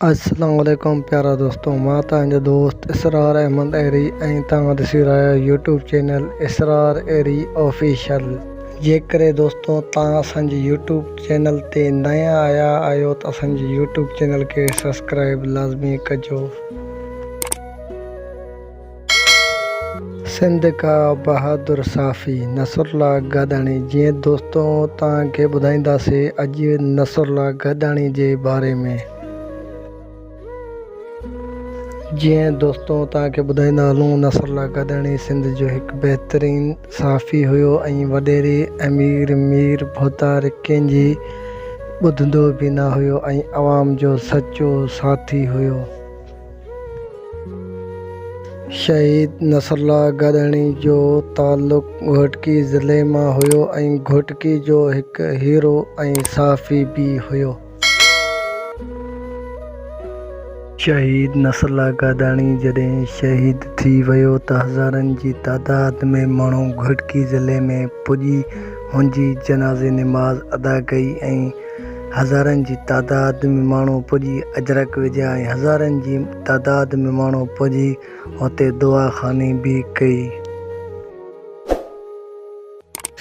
السلام عليڪم پيارا دوستو مان توهان جو دوست اسرار احمد اهري ۽ توهان ڏسي رهيا آهيو YouTube channel Israr Ahri official جيڪڏهن دوستو توهان اسان جي يوٽيوب چينل تي نيا آيا آهيو ته اسان جي يوٽيوب چينل کي سبسڪرائب لازمي ڪجو. سنڌ کا بهادر صحافي نصرالله گڏاڻي جيئن دوستو توهان کي ٻڌائينداسي اڄ نصرالله گڏاڻي جي باري ۾. جيئن دوستو توهان کي ٻڌائيندا هلون نصرالله گڏاڻي سنڌ جو هڪ بهترين صحافي هيو ۽ وڏيري امير مير ڀوتار ڪنهن جي ٻڌندو به نه هيو ۽ عوام جو سچو ساٿي هيو. شهيد نصرالله گڏاڻي جو تعلق گهوٽڪي ضلعي مان هيو ۽ گهوٽڪي جو هڪ هيرو ۽ صحافي به هيو. شهيد نصرالله گڏاڻي جڏهن شهيد ٿي ويو ته هزارن جي تعداد ۾ ماڻهو گهوٽڪي ضلعي ۾ پڄي هن جي جنازي نماز ادا ڪئي ۽ هزارن جي تعداد ۾ ماڻهو پڄي اجرڪ وجهيا ۽ هزارن جي تعداد ۾ ماڻهو پڄي هتي دعا خواني به ڪئي.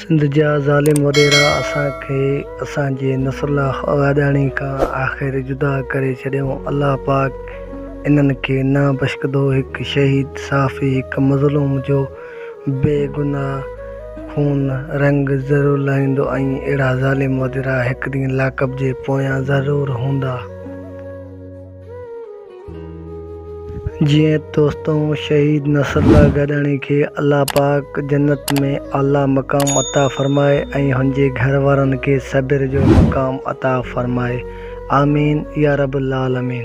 سنڌ جا ظالم وڏيرا اسان کي اسان جي نصرالله گاڏاڻي کان آخر جدا ڪري ڇڏيائون الله پاڪ انهن کي نه بخشندو هڪ شهيد صحافي هڪ مظلوم جو بي گناھ خون رنگ ضرور لاهيندو ۽ اهڙا ظالم وڏيرا هڪ ڏينهن لاڪپ جي پويان ضرور هوندا. جيئن دوستو شهيد نصرالله گڏاڻي کي الله پاڪ جنت ۾ اعليٰ مقام عطا فرمائي ۽ هن جي گهر وارن کي صبر جو مقام عطا فرمائي آمين يارب العالمين.